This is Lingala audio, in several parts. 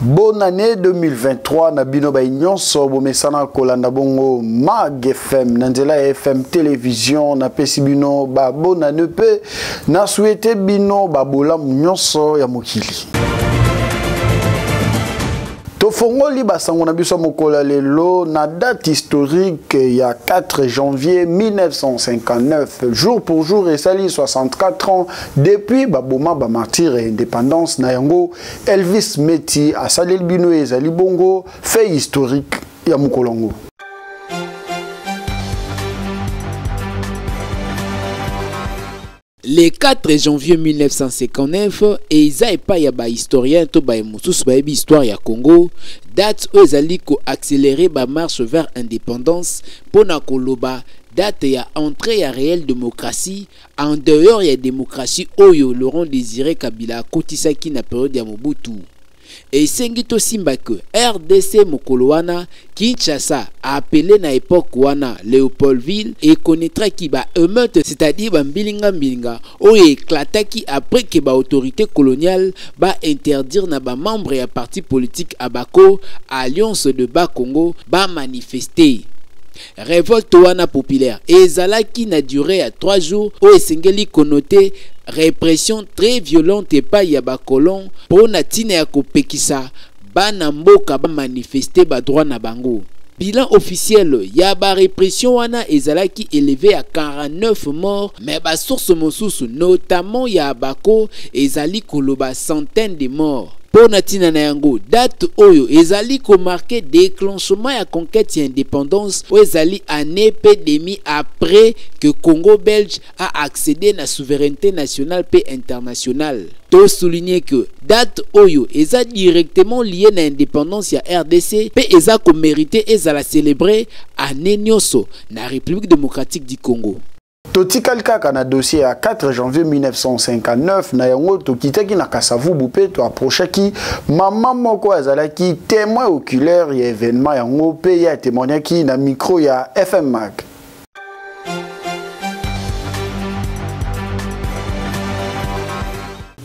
Bonne année 2023 na bino baye nyonso bomesana kolanda bongo Mag FM na nzela ya FM télévision napesi bino ba bonne année mpe na souhaite bino ba bolamu nyonso ya mokili. Tofongoli basango na biso mokolo ya lelo na date historique ya 4 janvier 1959 jour pour jour esali 64 ans depuis baboma ba martyrs ya indépendance na yango Elvis Meti asaleli bino ezali bongo fait historique ya mokolo yango. Le 4 janvier 1959, eza epai ya ba historiens to baye mosusu bayebi histoire ya Congo, date oyo ezali ko accelerer ba marche vers independance mpo na koloba date ya entrée ya réelle démocratie en dehors ya démocratie oyo Laurent Désiré Kabila akotisaki na periode ya Mobutu. Esengi tosimba que rdc mokolo wana Kinshasa appelé na epoque wana Leopoldville econnaîtraki ba emeutes, c'est-à-dire ba mbilinga mbilinga oyo eclataki après que ba autorités coloniales ba interdire na ba membres ya parti politique Abako, Alliance de Bas-Congo, ba manifester. Revolte wana populaire ezalaki na duree ya 3 jours oyo esengeli konote repression très violente epai ya ba colons mpo na ntina ya kopekisa bana mboka ba manifester ba droits na bango. Bilan officiel ya ba repression wana ezalaki eleve ya 49 morts, mais ba sources mosusu notamment ya Abako ezali koloba centaines de morts. Mpo na ntina na yango, date oyo ezali ko marquer declenchement ya conquete ya independance oyo ezali annee mpe demi après que Congo belge a acceder na souverainete nationale mpe internationale. To souligner que date oyo eza directement liee na independance ya rdc mpe eza ko meriter ezala celebrer annee nionso na Republique democratique du Congo. Totikali kaka na dossier ya 4 janvier 1959 na yango tokitaki na Kasavubu mpe toaprochaki mama moko azalaki témoin oculaire ya événement yango mpe ye atémoignaki na micro ya FM Mag.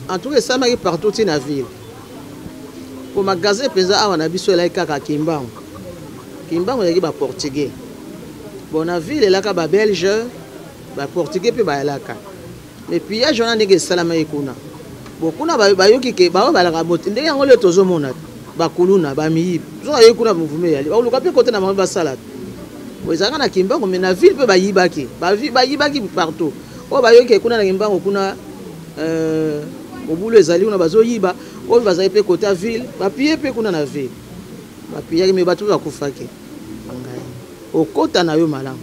En tout cas esalamaki partout ti na ville po magasin mpenza awa na biso elaki kaka Kimbangu. Kimbangu ezalaki ba portugais. Bon na ville elaka ba belge, ba portugais mpe bayalaka. Mais pillage wana ndenge esalamaki kuna. Bon kuna bayoki ke baoyo balaka bote ndenge yango lelo tozomona bakuluna bamiyibi soki ayoki kuna mouvement eyali bakoluka mpe kote na bango basala. Bon ezalaka na Kimbangu mais na ville mpe bayibaki, bayibaki partout. Oyo bayoki kuna na Kimbangu kuna euh, mobulu ezali kuna bazoyiba, oyo bazali mpe kota ville bapille mpe kuna na ville bapillaki mais bato mpe bakufaki. Ngai okota na yo malamu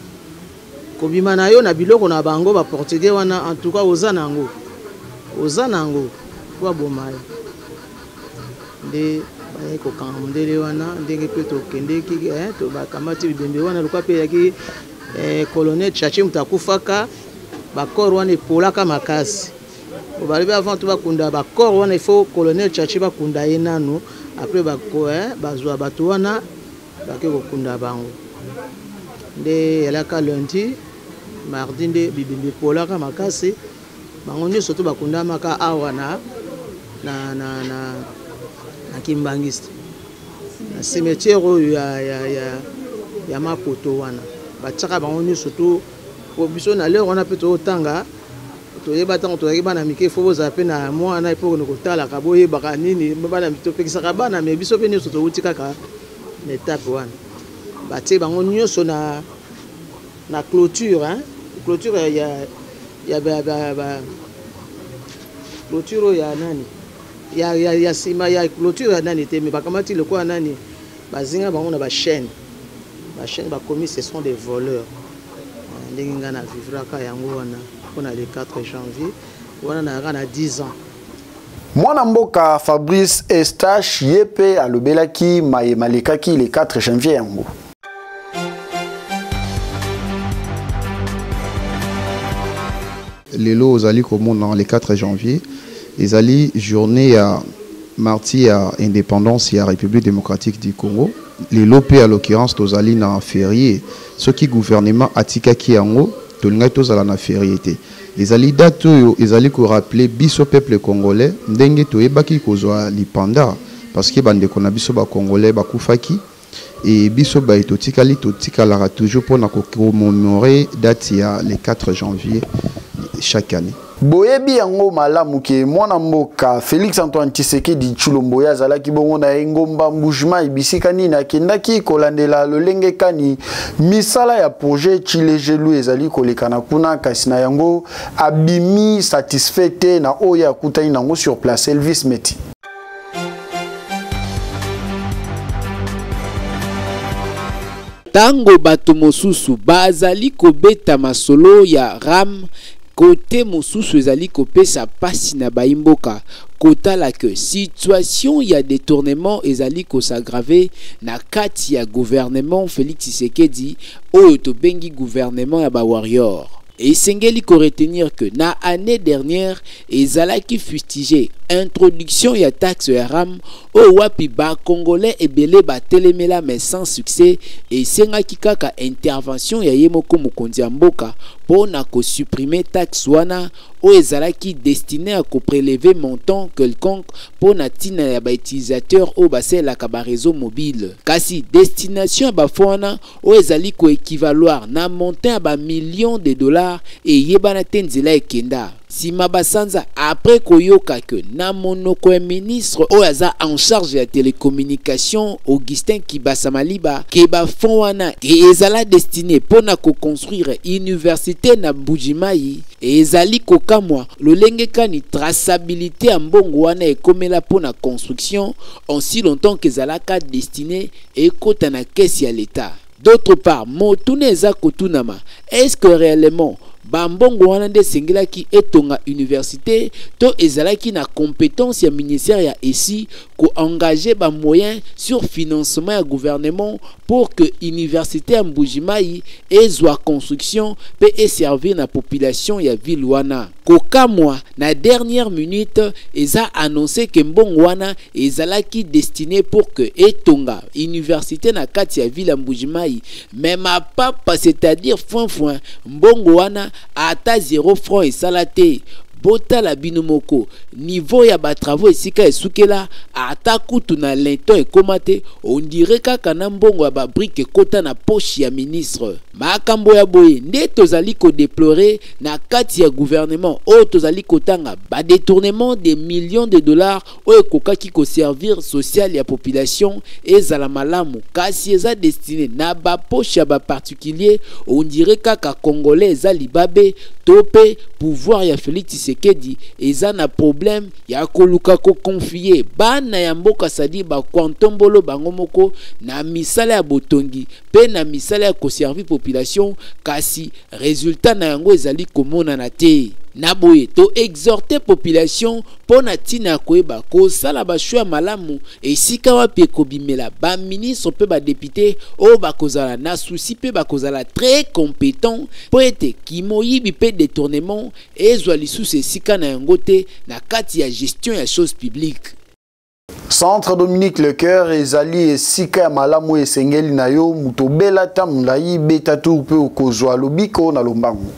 kobima na yo na biloko na bango ba portugais wana en tout cas oza na yango oza na yango po aboma yo nde bayaki kokanga mondele wana ndenge mpe tokendeki eh, bakamati bibembe wana lokola mpe eyaki eh, colonel Tshatshi moto akufaka bakor wana epolaka makasi balobi avant to bakunda bakor wana il faut colonel Tshatshi bakunda ye nanu après eh, bazwa bato wana bake kokunda bango nde elaka lundi mardi nde bibembe epolaka makasi bango nyonso to bakundamaka awa na, na, na, na, na kimbangiste na cimetière oyo ya, ya, ya, ya makoto wana batiaka bango nyonso to po biso na lere wana mpe totanga toyeba ntango tozalaki bana mike fo bozala mpe na mwana mpo okende kotalaka boyebaka nini bana topekisaka bana me biso mpe nyonso towuti kaka na etape wana batie bango nyonso na na clôture hein? clôture ya ya ba, ba, ba clôture oyo ya nani ya, ya, ya nsima ya clôture ya nani te me bakamati lokola nani bazinga bango na bachaîne bachaîne bakomi ce sont des voleurs ndenge ngai na vivraka yango wana mpo na le 4 janvier wana nayaka na 10 ans. Mwana mboka Fabrice Estache ye mpe alobelaki maye malekaki le 4 janvier yango. Lelo ozali komona le 4 janvier ezali journée ya martyr ya indépendance ya République démocratique du Congo. Lelo mpe à l'occurrence tozali na férié. Soki gouvernement atikaki yango tolingaki tozala na férié te. Ezali date oyo ezali ko rappeler biso peuple congolais ndenge toyebaki kozwa lipanda. Parce que bandeko na biso ba congolais bakufaki et biso baye totikali, totikalaka toujours mpona kocommémorer date ya le 4 janvier chaque année. Boyebi yango malamu ke mwana mboka Félix Antoine Tshisekedi Tshilombo ye azalaki bongo na engomba Mbujimayi, bisika nini akendaki kolandela lolenge kani misala ya projet Tshilejelu ezali kolekana kuna, kasi na yango abimi satisfait te na oyo akutani nango sur place. Elvis Meti. Tango bato mosusu bazali kobeta masolo ya RAM, kote mosusu ezali kopesa pasi na bayimboka kotala ke situation ya détournement ezali kos'aggraver na kati ya gouvernement Félix Tshisekedi oyo tobengi gouvernement ya ba warrior. Esengeli koretenir que na année dernière ezalaki fustigé introduction ya taxe ya RAM oyo wapi bacongolais ebele batelemela, mais sans succès. Esengaki kaka intervention ya ye moko mokonzi ya mboka mpo na kosupprimer taxe wana oyo ezalaki destiné à koprélever montant quelconque mpo na ntina ya bautilisateur oyo basalelaka baréseau mobile. Kasi destination ya bafonds wana oyo ezali koéquivaloir na montant ya bamillion de dollars eyebana te nzela ekenda. Nsima basanza après koyoka ke na monoko ya ministre oyo aza en charge ya télécommunication, Augustin Kibasa Maliba, ke bafonds wana ezala destiné mpo na koconstruire université na Mbujimayi, ezali kokamwa lolenge kani traçabilité ya mbongo wana ekomela mpo na construction aussi longtemps ke ezalaka destiné ekota na caisse ya l'État. D'autre part, motuna eza kotunama: est-ce que réellement bambongo wana nde esengelaki etonga université, to ezalaki na compétence ya ministère ya esi koengager bamoyen sur financement ya gouvernement pour que université ya Mbujimayi ezwa construction mpe eservir na population ya ville wana? Kokamwa, na dernière minute eza annoncé ke mbongo wana ezalaki destiné pour que etonga université na kati ya ville ya Mbujimayi, mais mapapa, c'est-à-dire foin foin, mbongo wana ata 0 franc esala te. Botala bino moko niveau ya batravaux esika esukela, ata kutu na linteau ekóma te. On dirait kaka na mbongo ya babriques ekota na poche ya ministre. Makambo ya boye nde tozali kodéplorer na kati ya gouvernement oyo tozali kotanga badétournement des millions de dollars oyo ekokaki koservir social ya population ezala malamu, kasi eza destiné na bapoche ya baparticulier. On dirait kaka congolais eza libabe, to mpe pouvoir ya Félix Tshisekedi eza na problème ya koluka koconfier bana ya mboka, c'est-à-dire bakwantombolo bango moko na misala ya botongi mpe na misala ya koservir population, kasi résultat na yango ezali komonana te. Na boye toexhorter population mpo na ntina ya koyeba kosala bachoix ya malamu esika wapi ekobimela baministre mpe badéputé oyo bakozala na souci mpe bakozala très compétent, mpo ete kimoyibi mpe détournement ezwa lisusu esika na yango te na kati ya gestion ya chose publique. Centre Dominique Lecoeur ezali esika ya malamu esengeli na yo moto obela ta molai, beta tour mpe okozwa lobiko na lombangu.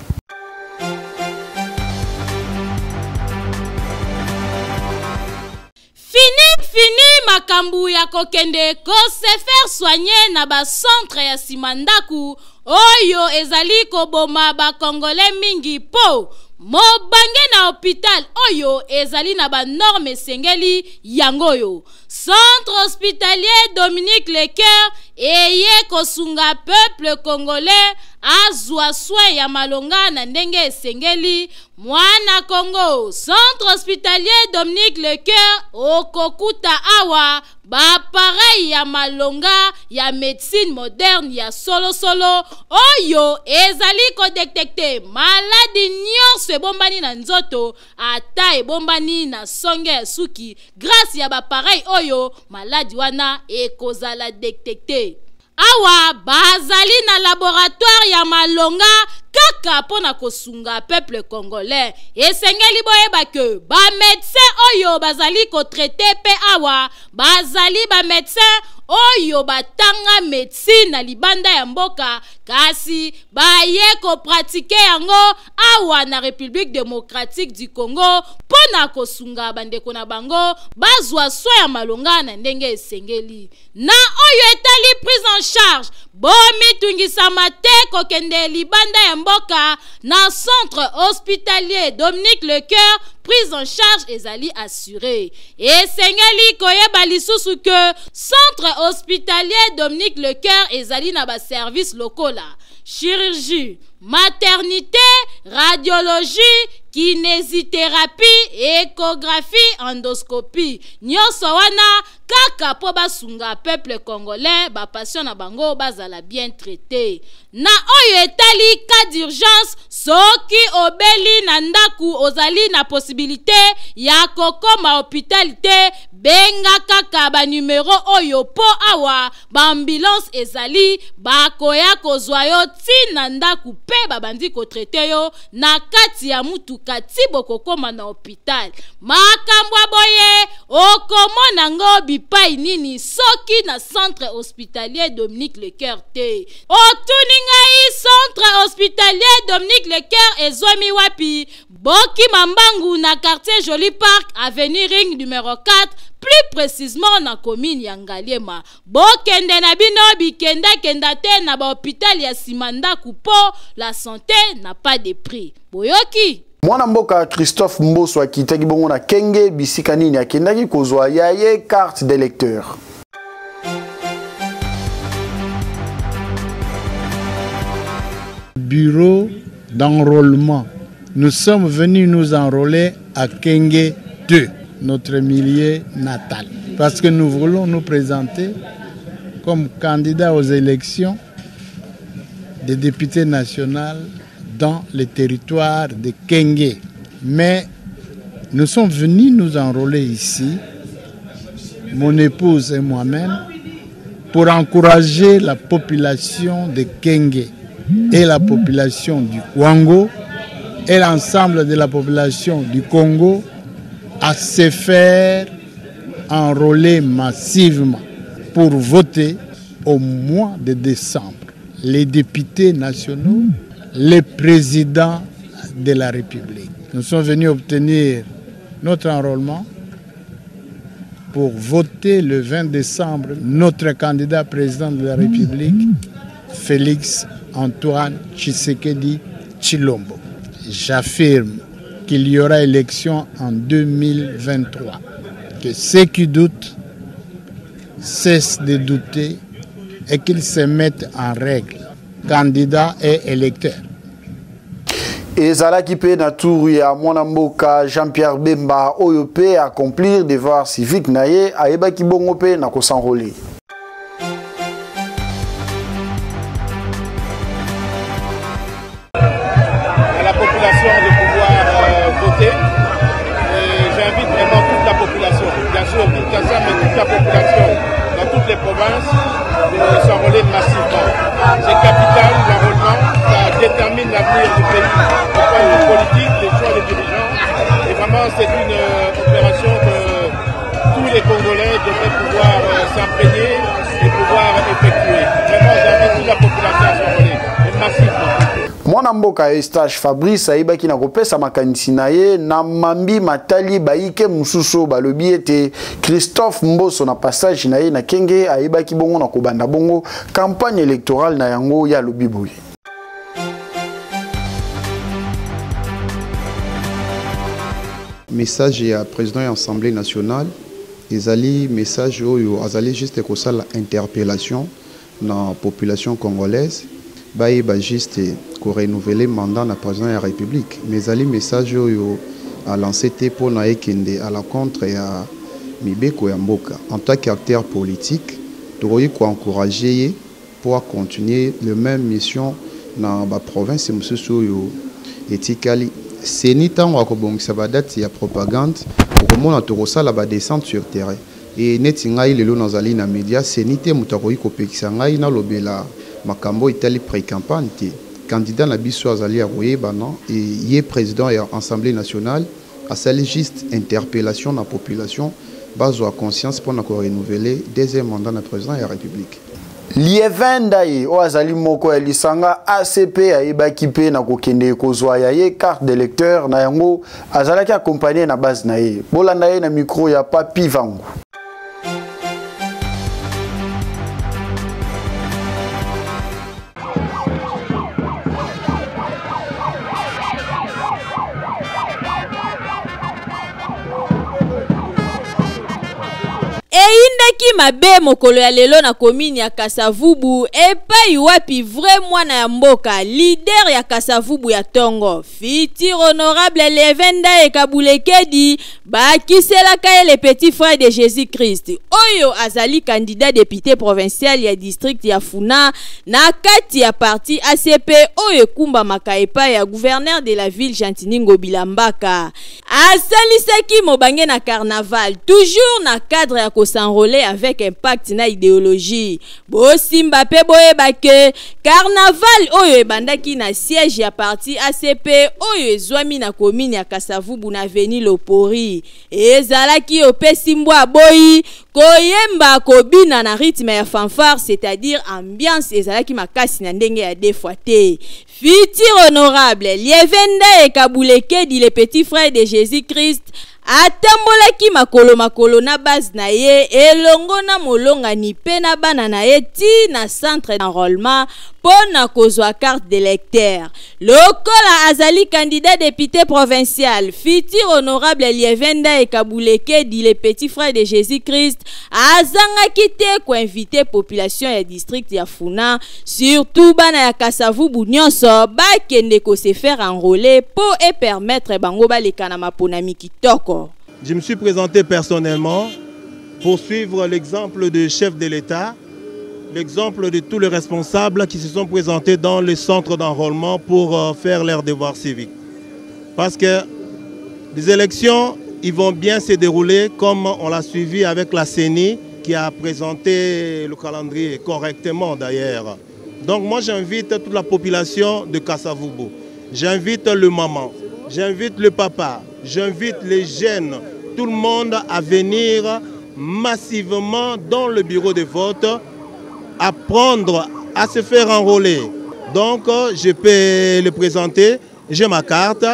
Fini fini makambo ya kokende kose faire soigner na bacentre ya nsima ndako oyo ezali koboma bakongole mingi, mpo mobange na hôpital oyo ezali na banorme esengeli. Yango oyo Centre hospitalier Dominique Lecoeur eye kosunga peuple congolais azwa soin ya malonga na ndenge esengeli. Mwana Congo, Centre hospitalier Dominique Lecoeur, okokuta awa baappareil ya malonga ya médecine moderne ya solosolo oyo ezali kodétecter maladi nyonso ebombani na nzoto, ata ebombani na songe ya suki. Grâce ya baappareil oyo, maladi wana ekozala détecté. Awa bazali na laboratoire ya malonga kaka mpo na kosunga peuple congolais. Esengeli boyeba ke bamédecin oyo bazali kotraiter mpe awa bazali bamédecin oyo batanga médecine na libanda ya mboka, kasi baye kopratiquer yango awa na République démocratique du Congo mpo na kosunga bandeko na bango bazwa soin ya malonga na ndenge esengeli. Na oyo etali prise en charge, bomitungisama te kokende libanda ya mboka na centre hospitalier Dominique Lecoeur, prise en charge ezali assurée. Esengeli koyeba lisusu que centre hospitalier Dominique Lecoeur ezali na ba service lokola chirurgie, maternité, radiologie, kinésithérapie, échographie, endoscopie. Nyonso wana kaka po basunga peuple congolais, ba patients na bango bazala bien traité. Na oyo etali cas d'urgence, soki obeli na ndaku ozali na possibilité ya kokoma hôpital te, benga kaka ba numero oyo po awa ba ambulance ezali, bakoya kozwa yo ti na ndaku pe babandi kotraite yo na kati ya mutuka ti bokokoma na hôpital. Makambo ya boye okomona ngo bipai nini soki na centre hospitalier Dominique Lecoeur te. Otuni ngai centre hospitalier Dominique Lecoeur ezwami wapi? Bokima mbangu na quartier Joli Park, avenue Ring numéro 4, plus précisément na commune ya Ngaliema. Bokende na bino bikenda kenda te na ba hôpital ya sima ndaku po la santé n'a pas de prix. Boyoki. Mwana mboka Christophe Mboso akitaki bongo na Kenge bisika nini akendaki kozwa ya ye carte d'électeur. Bureau d'enrôlement. Nous sommes venus nous enrôler à Kenge 2, notre milieu natal, parce que nous voulons nous présenter comme candidats aux élections des députés nationaux dans le territoire de Kenge. Mais nous sommes venus nous enrôler ici, mon épouse et moi-même, pour encourager la population de Kenge et la population du Kwango et l'ensemble de la population du Congo à se faire enrôler massivement pour voter au mois de décembre les députés nationaux, les présidents de la République. Nous sommes venus obtenir notre enrôlement pour voter le 20 décembre notre candidat président de la République, Félix Antoine Tshisekedi Tshilombo. J'affirme qu'il y aura élection en 2023. Que ceux qui doutent cessent de douter et qu'ils se mettent en règle, candidats et électeurs. Ezalaki pe na tour ya mwana mboka Jean-Pierre Bemba oyo pe accomplir devoir civique na ye ayebaki bongo pe na kosenrôler. À la population de pouvoir voter. Et j'invite vraiment toute la population, bien sûr Kinshasa, mais toute la population dans toutes les provinces de s'enrôler massivement. C'est capital, l'enrôlement, ça détermine l'avenir du pays, du point de vue politique, les choix des dirigeants. Et vraiment, c'est une opération que tous les Congolais devraient pouvoir s'imprégner et pouvoir effectuer. Vraiment, j'invite toute la population à s'enrôler, et massivement. Mwana mboka Eustache Fabrice ayebaki na kopesa makanisi na ye na mambi matali bayike mosusu balobi ete Christophe Mboso na passage na ye na Kenge ayebaki bongo na kobanda bongo campagne électorale na yango ya lobi boye. Message ya président ya Assemblée nationale ezali message oyo azali juste kosala interpellation na population congolaise bayeba juste ko renouveler mandat na président ya République, mais ezali message oyo a lancé te mpona ekende à la contre ya mibeko ya mboka. En tant qu'acteur politique, tokoki ko encourager ye pour continuer le même mission na ba province mosusu oyo etikali. Seni ntango akobongisa ba date ya propagande, okomona tokosala ba descente sur terrain. E neti ngai lelo nazali na media, seni te moto akoki kopekisa ngai nalobela makambo etali pré-campagne te. Candidat na biso azali ya koyebana e ye président ya Assemblée nationale asali juste interpellation na population bazwa conscience mpona korenouveler deuxième mandat na président ya République. Lievin Ndaye oyo azali moko ya lisanga ACP ayebaki mpe na kokende kozwa ya ye carte d'électeur na yango azalaki accompagné na base na ye. Bolanda ye na micro ya Papi Vangu. Eyindaki mabe mokolo ya lelo na commune ya Kasavubu epai wapi vrai mwana ya mboka leader ya Kasavubu ya tongo futur honorable Levin Ndaye Kabulekedi bakiselaka ye le petit frère de Jésus-Christ oyo azali candidat député provincial ya district ya Funa na kati ya parti ACP oyo ekumbamaka epai ya gouverneur de la ville Gentiny Ngobila Mbaka. Asalisaki mobange na carnaval, toujours na cadre ya ko s'enrôler avec impact na idéologie. Bosimba pe boyeba ke carnaval oyo ebandaki na siège ya parti ACP oyo ezwami na commune ya Kasavubu na avenue Lopori. Ezalaki opesi mbwa boyi koyemba kobina na rythme ya fanfare, c'est-à-dire ambiance ezalaki makasi na ndenge ya deux fois te. Futur honorable Lievin Ndaye Kabulekedi, le petit frère de Jésus-Christ, atambolaki makolo makolo na base na ye elongo na molongani pe na bana na ye ti na centre d'enrôlement mpo na kozwa carte d'électeur. Lokola azali candidat député provincial, futur honorable Lievin Ndaye Kabulekedi, le petit frère de Jésus-Christ, azangaki te koinvite population ya district ya Funa, surtout bana ya Kasavubu nyonso bakende ko se faire enrôler po e permettre bango baleka na maponami kitoko. Je me suis présenté personnellement pour suivre l'exemple du chef de l'État, l'exemple de tous les responsables qui se sont présentés dans les centres d'enrôlement pour faire leur devoir civique. Parce que les élections, ils vont bien se dérouler comme on l'a suivi avec la CENI qui a présenté le calendrier correctement d'ailleurs. Donc moi j'invite toute la population de Kasavubu, j'invite le maman, j'invite le papa, j'invite les jeunes, tout le monde à venir massivement dans le bureau de vote, à prendre, à se faire enrôler. Donc je peux le présenter, j'ai ma carte,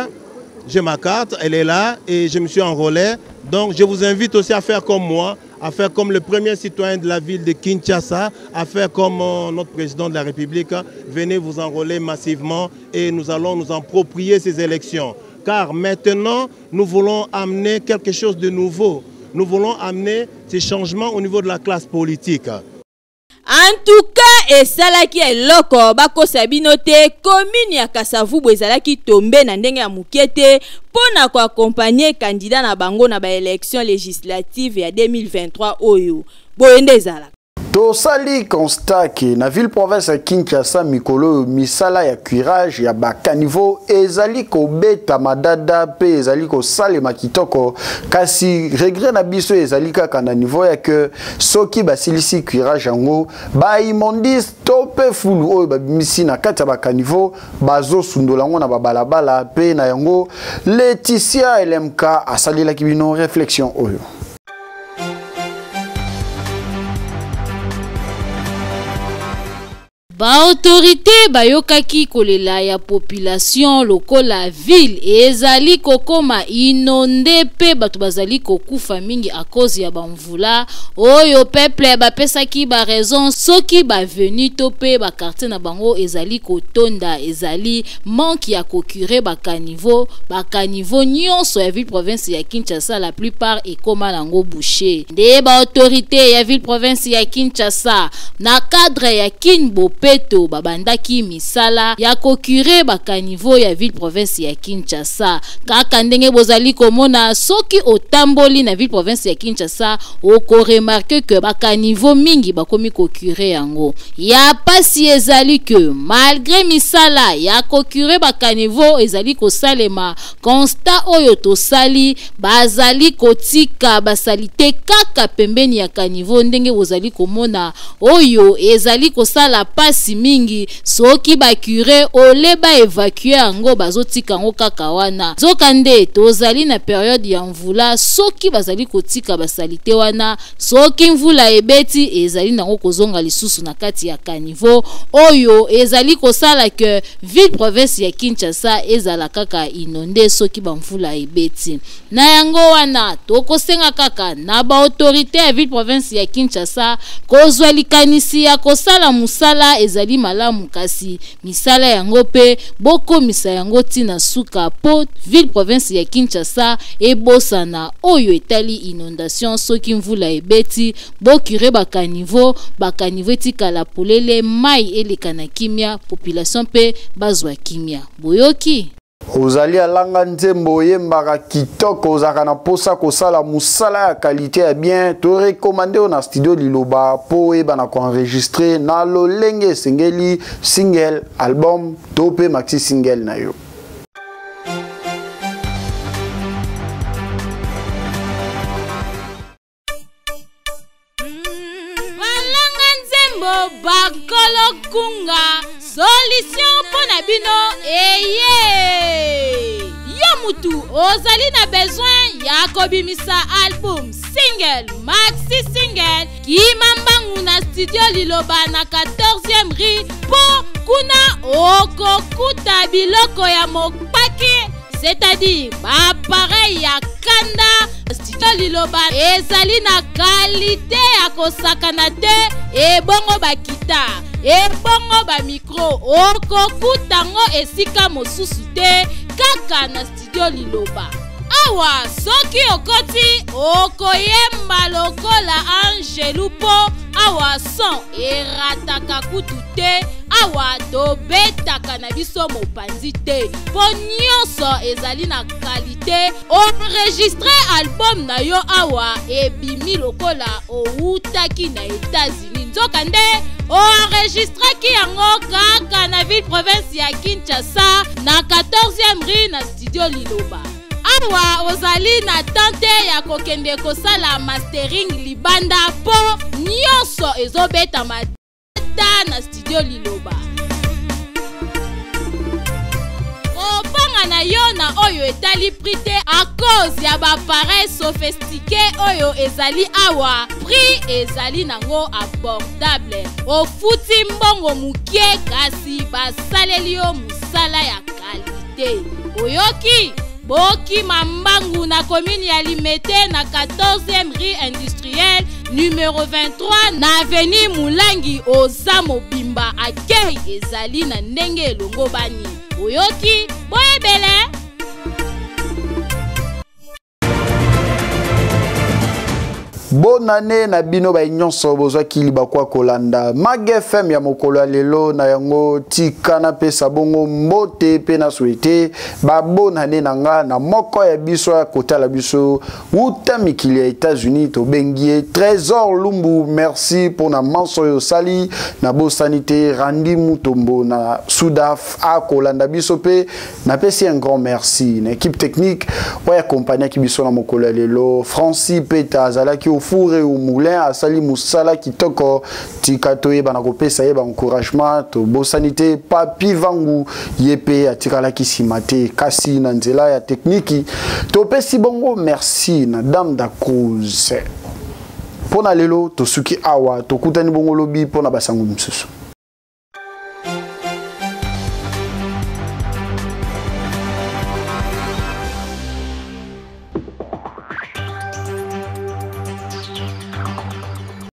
j'ai ma carte, elle est là et je me suis enrôlé. Donc je vous invite aussi à faire comme moi, à faire comme le premier citoyen de la ville de Kinshasa, à faire comme notre président de la République. Venez vous enrôler massivement et nous allons nous approprier ces élections. Car maintenant, nous voulons amener quelque chose de nouveau. Nous voulons amener ces changements au niveau de la classe politique. En tout cas, esalaki eloko bakosa bino te, commune ya Kasavubu ezalaki tombe na ndenge ya moke te mpo na koaccompagner candidat na bango na ba élection législative ya 2023 oyo. Boye nde ezalaka. Tosali constat ke na ville province ya Kinshasa mikolo misala ya curage ya ba caniveau ezali kobeta madada pe ezali kosalema kitoko, kasi regret na biso ezali kaka na niveau ya ke soki basilisi curage yango ba immondice to pe fulu oyo babimisi na kati ya ba caniveau bazosundola yango na babalabala pe na yango. Laetitia LMK asalelaki bino réflexion oyo. Ba autorité bayokaki kolela ya population lokola ville ezali kokoma inondé pe bato bazali kokufa mingi à cause ya bamvula oyo peuple bapesaki ba raison soki ba venu to pe ba quartier na bango ezali kotonda, ezali manque ya kocurer ba caniveau, ba caniveau nyonso ya ville province ya Kinshasa la plupart ekoma nango bouché. Nde ba autorité ya ville province ya Kinshasa na cadre ya Kin Bopeto babandaki misala ya kocurer ba caniveau ya ville province ya Kinshasa. Kaka ndenge bozali komona soki otamboli na ville province ya Kinshasa okoremarke que ba caniveau mingi bakomi kocurer yango. Ya pasi ezali que malgré misala ya kocurer ba caniveau ezali kosalema, constat oyo tosali bazali kotika basalite kaka pembeni ya caniveau ndenge bozali komona oyo ezali kosala pasi. pasi mingi soki ba cure ole ba evacue yango bazotika yango kaka wana. Nzokande tozali na periode ya mvula, soki bazali kotika ba salite wana, soki mvula ebeti ezali nango kozonga lisusu na kati ya caniveau oyo ezali kosala que ville province ya Kinshasa ezala kaka inonde soki ba mvula ebeti. Na yango wana tokosenga kaka na ba autorite ya ville province ya Kinshasa kozwa likanisi ya kosala mosala ezali malamu, kasi misala yango pe bokomisa yango ti na suka po ville province ya Kinshasa ebosana oyo etali inondation. Soki mvula ebeti, bocure ba caniveau, ba caniveau etikala polele, mai eleka na kimia, population pe bazwa kimia. Boyoki? Ozali alanga nzembo, oyembaka kitoko, ozalaka na mposa kosala mosala ya qualité ya bien, torekomande yo na studio Liloba mpo oyeba na koenregistre na lolenge esengeli single, album to mpe maxi single na yo. Balanga nzembo bakolo kunga solution mpo na bino eye. Yo mutu ozali na besoin ya kobimisa album, single, maxi single, kima mbangu na studio Liloba na 14e rue mpo kuna okokuta biloko ya mopaki, c'est-à-dire baappareil ya kanda. Studio Liloba ezali na kalite ya kosakana te, ebongo bakita, ebongo bamikro, okokuta ngo esika mosusu te, kaka na studio Liloba. Awa soki okoti okoyemba lokola angelu mpo awa son erataka kutu te, awa tobetaka na biso mopanzi te mpo nyonso ezali na kalite. Enregistre album na yo awa ebimi lokola owutaki na États-Unis, nzokande oenregistraki yango kaka na ville province ya Kinshasa na 14e rue na studio Liloba. Awa ozali na tante ya kokende kosala mastering libanda mpo nyonso ezobetama na studio Liloba. Kobanga na yo na oyo etali prix te à cause ya baappareil sophistiqué oyo ezali awa, prix ezali nango abordable. Ofuti mbongo moke kasi basaleli yo mosala ya kalite. Oyoki? Bokima mbangu na commune ya Limete na 14e rue industrielle numéro 23 na avenue Mulangi. Oza mobimba, accueil ezali na ndenge elongo bani. Oyoki? Boyebele. Bonne année na bino ba nyonso bozwaki libakwa kolanda Mag FM ya mokolo ya lelo. Na yango tika napesa bongo mbote mpe na souhaite ba bonne année na nga na moko ya biso ya kotala biso wuta mikili ya États-Unis, tobengi ye Trésor Lumbu. Merci mpona manso oyo osali. Nabosani te Randi Mutombo na Sudaf akolanda biso mpe napesi un grand merci na équipe technique oyo accompagnaki biso na mokolo ya lelo. Francis Peta azalaki au four et au moulin, asali mosala kitoko, tika toyeba na kopesa ye baencouragement. Tobosani te Papi Vangu, ye mpe atikalaki nsima te kasi na nzela ya tekniki. Topesi bongo merci na Dame da Cruz. Mpo na lelo tosuki awa, tokutani bongo lobi mpo na basango mosusu.